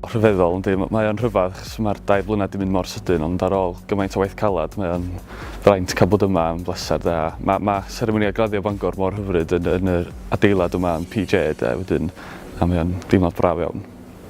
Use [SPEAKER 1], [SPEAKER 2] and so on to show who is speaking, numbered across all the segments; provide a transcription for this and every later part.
[SPEAKER 1] Rhyfeddol, yndi. Mae o'n rhyfedd achos mae'r dair blynedd 'di mynd mor sydyn ond ar ôl gymaint o waith caled mae o'n fraint cael bod yma yn bleser de. Mae, mae seremoni graddio Bangor mor hyfryd yn, yn yr adeilad yma yn PJ de wedyn a mae o'n deimlad braf iawn.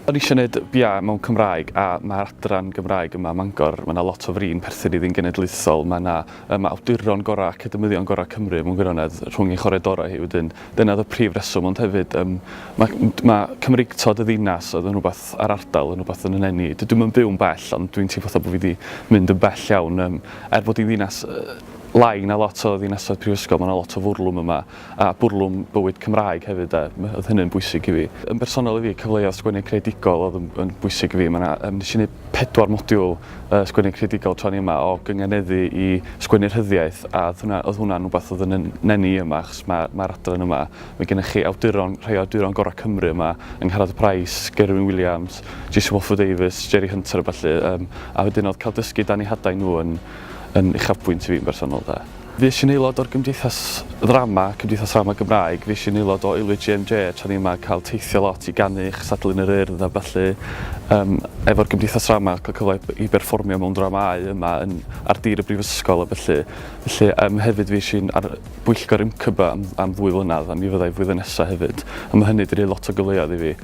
[SPEAKER 1] O'n i eisiau gwneud BA mewn Cymraeg a mae'r adran Gymraeg yma ym Mangor, mae yna lot o fri'n perthyn iddi'n genedlaethol, mae yna um, awduron gorau, academyddion gorau Cymru mewn gwirionedd rhwng ei choridorau hi wedyn. Dyna oedd y prif reswm, ond hefyd um, mae, mae Cymreictod y ddinas oedd yn rhywbeth a'r ardal yn rhywbeth yn yn eni. Dydw i'n byw'n bell, ond dwi'n teimlo fatha bod fi wedi mynd yn bell iawn. Um, er bod hi'n ddinas uh, lai na lot o ddinasoedd prifysgol, mae yna lot o fwrlwm yma. a bwrlwm bywyd Cymraeg hefyd de, oedd hynny'n bwysig i fi. Yn bersonol i fi, cyfleoedd sgwennu creadigol oedd yn, yn bwysig i fi. Mae 'na, um, nes i wneud pedwar modiwl uh, sgwennu creadigol tra ni yma, o gynganeddu i sgwennu rhyddiaeth, a oedd hwnna, oedd hwnna'n rhywbeth oedd yn nenu i yma, achos mae'r mae adran yma, mae gennych chi awduron, rhai o awduron gorau Cymru yma, Angharad Price, Gerwyn Wiliams, Jason Walford Davies, Jerry Hunter a ballu, um, a wedyn oedd cael dysgu dan eu hadau nhw yn, yn uchafbwynt i fi yn bersonol de. Fues i'n aelod o'r Gymdeithas Ddrama, Cymdeithas Ddrama Gymraeg, fues i'n aelod o Aelwyd GMJ tra o'n i yma, cael teithio lot i ganu i chystadlu yn yr Urdd a ballu um, efo'r Gymdeithas Ddrama, cael cyfle i berfformio mewn dramâu yma yn, ar dir y brifysgol a felly. Felly um, hefyd fues i'n ar bwyllgor UMCB am, am ddwy flynedd a mi fyddai flwyddyn nesaf hefyd. A mae hynny wedi rhoi lot o gyfleoedd i fi,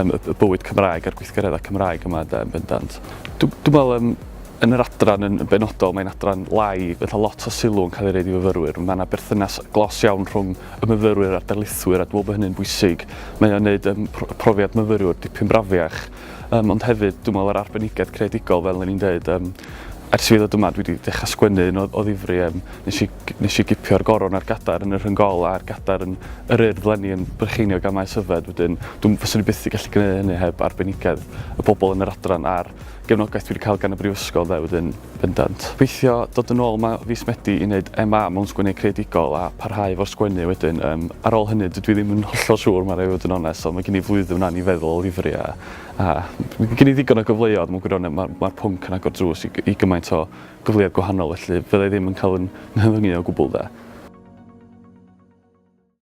[SPEAKER 1] um, y, y bywyd Cymraeg a'r gweithgareddau Cymraeg yma de, yn bendant. Dwi'n dwi meddwl um, Yn yr adran yn benodol, mae'n adran lai, felly lot o sylw yn cael ei roid i fyfyrwyr. Mae yna berthynas glos iawn rhwng y myfyrwyr a'r darlithwyr a dwi'n meddwl bod hynny'n bwysig. Mae o'n neud um, profiad myfyriwr dipyn brafiach. Um, ond hefyd, dwi'n meddwl yr arbenigedd creadigol, fel o'n i'n dweud, um, ers i fi ddod yma, dwi wedi dechrau sgwennu yn o, o ddifri. Um, nes, i, nes i gipio'r goron a'r gadair yn y rhyngol a'r gadair yn yr Urdd lenni yn Brycheiniog a Maes Yfed. Wedyn, dwi'n fyswn i byth i gallu gwneud hynny heb arbenigedd y bobl yn yr adran a'r gefnogaeth dwi wedi cael gan y brifysgol de wedyn bendant. Gobeithio dod yn ôl 'ma fis Medi i wneud MA mewn sgwennu creadigol a parhau efo'r sgwennu wedyn. Um, ar ôl hynny dydw i ddim yn hollol siŵr mae rhaid i fod yn onest ond mae gen i flwyddyn yna i feddwl o ddifri a, a gen i ddigon o gyfleoedd mewn gwirionedd mae'r ma pwnc yn agor drws i, i gymaint o gyfleoedd gwahanol felly fyddai ddim yn cael yn nghyfyngu o gwbl de.